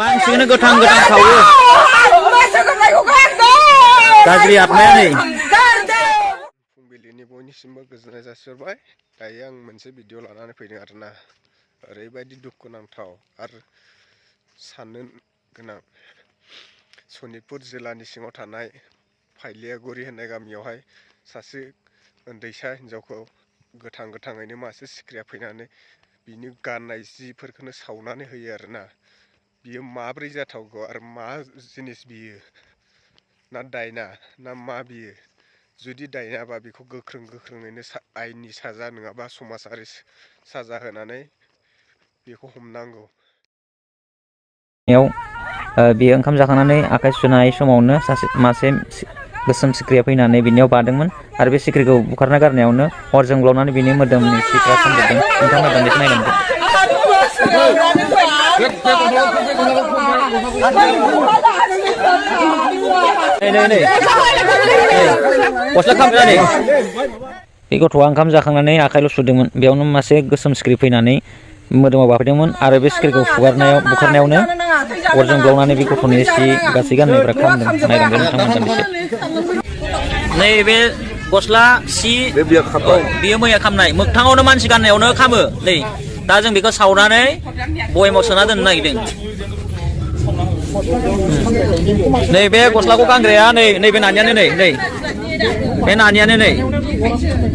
मानसिखौनो गोथां गोथां सावो गाज्रि आत्माया नै फुंबिलिनि बयनिसिमबो गोजोननाय जासिहरबाय। दायो आं मोनसे भिडिअ लानानै फैदों आरोना। ओरैबायदि दुखुनांथाव आरो साननो गोनां। सनितपुर जिल्लानि सिङाव थानाय फाइलियागुरि होननाय गामियावहाय सासे उन्दैसा हिनजावखौ गोथाङैनो मासे सिख्रिया फैनानै बिनि गाननाय जिफोरखौनो सावनानै होयो आरोना। बियो माब्रै जाथावगौ आरो मा जिनिस बियो? ना दायना ना मा बियो? जुदि दायनाबा बेखौ गोख्रोङैनो आयेननि साजा नङाबा समाजारि साजा होनानै बेखौ हमनांगौ। बियो ओंखाम जाखांनानै आखाइ सुनाय समावनो मासे गोसोम सिख्रिया फैनानै बिनियाव बादोंमोन आरो बे सिख्रिखौ बुखारना गारनायावनो अर जोंब्लावनानै बिनि मोदोमनि सिफ्रा खामजोबदों। नोंथांमोना दान्दिसे नायलांदो। गस्ला खामनानै बे गथ'आ ओंखाम जाखांनानै आखाइल' सुदोंमोन। बेयावनो मासे गोसोम सिख्रि फैनानै मोदोमाव बाफैदोंमोन आरो बे सिख्रिखौ बुखारनायावनो अर जोंब्लावनानै बे गथ'नि सि गासै गाननायफ्रा खामदों। नायलांदो नोंथांमोना दान्दिसे। नैबे गस्ला सि बियो मैया खामनाय मोगथाङावनो मानसि गाननायावनो खामो। नै दा जों बेखौ सावनानै बयेमाव सोना दोननो नागिरदों। नैबे गस्लाखौ गानग्राया नैबे नानियानो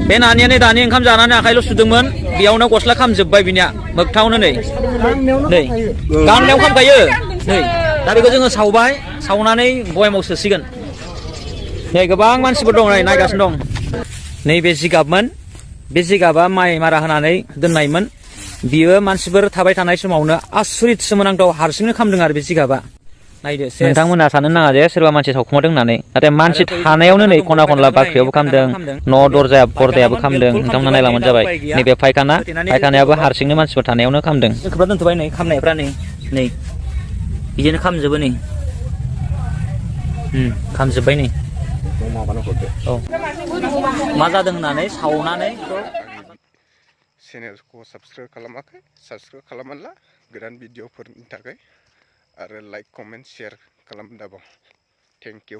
बे नानियानो दानि ओंखाम जानानै आखाइल' सुदोंमोन। बेयावनो गस्ला खामजोब्बाय बिनिया मोगथाङावनो नै गाननायाव खामखायो। नै दा बेखौ जोङो सावनानै बयेमाव सोसिगोन। नै गोबां मानसिफोर दं नायगासिनो दं। नैबे जिगाबमोन। बे जिगाबा माइ मारा होनानै दोननायमोन। बियो मानसिफोर थाबाय थानाय समावनो आसुरित सोमोनांथाव हारसिंनो खामदों आरो बे जिगाबा। नायदो नोंथांमोना साननो नाङा जे सोरबा मानसि सावखुमादों होननानै। नाथाय मानसि थानायावनो नै खना खनला बाख्रियावबो खामदों, न' दरजा पर्दायाबो खामदों। नोंथांमोना नायलांबानो जाबाय। नैबे फायखानायाबो हारसिंनो मानसिफोर थानायावनो खामदों। खोबना दोनथ'बाय नै खामनायफ्रा नै बिदिनो खामजोबो नै खामजोब्बाय नै। औ मा जादों होननानै सावनानै चेनेलखौ साबस्क्राइब खालामाखै? साबस्क्राइब खालामनानै ला गोदान भिडिअफोरनि थाखाय आरो लाइक कमेन्ट शेयार खालाम दाबाव। Thank U.